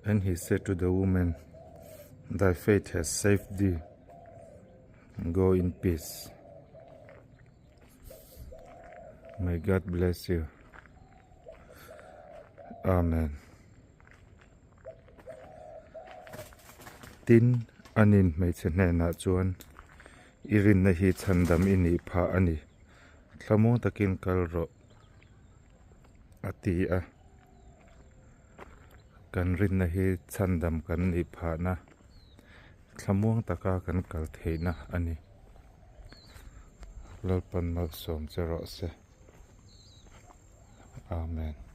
And he said to the woman, Thy faith has saved thee, go in peace. May God bless you. Amen. Tin, anin hmeichhe hnenah chuan, I rinna hi chhandam i nih phah a ni, thlamuang takin kal rawh, a ti a. Kan rinna hi chhandam kan nih phahna, thlamuang taka kan kal theihna a ni. Lalpan malsawm che rawh se. Amen.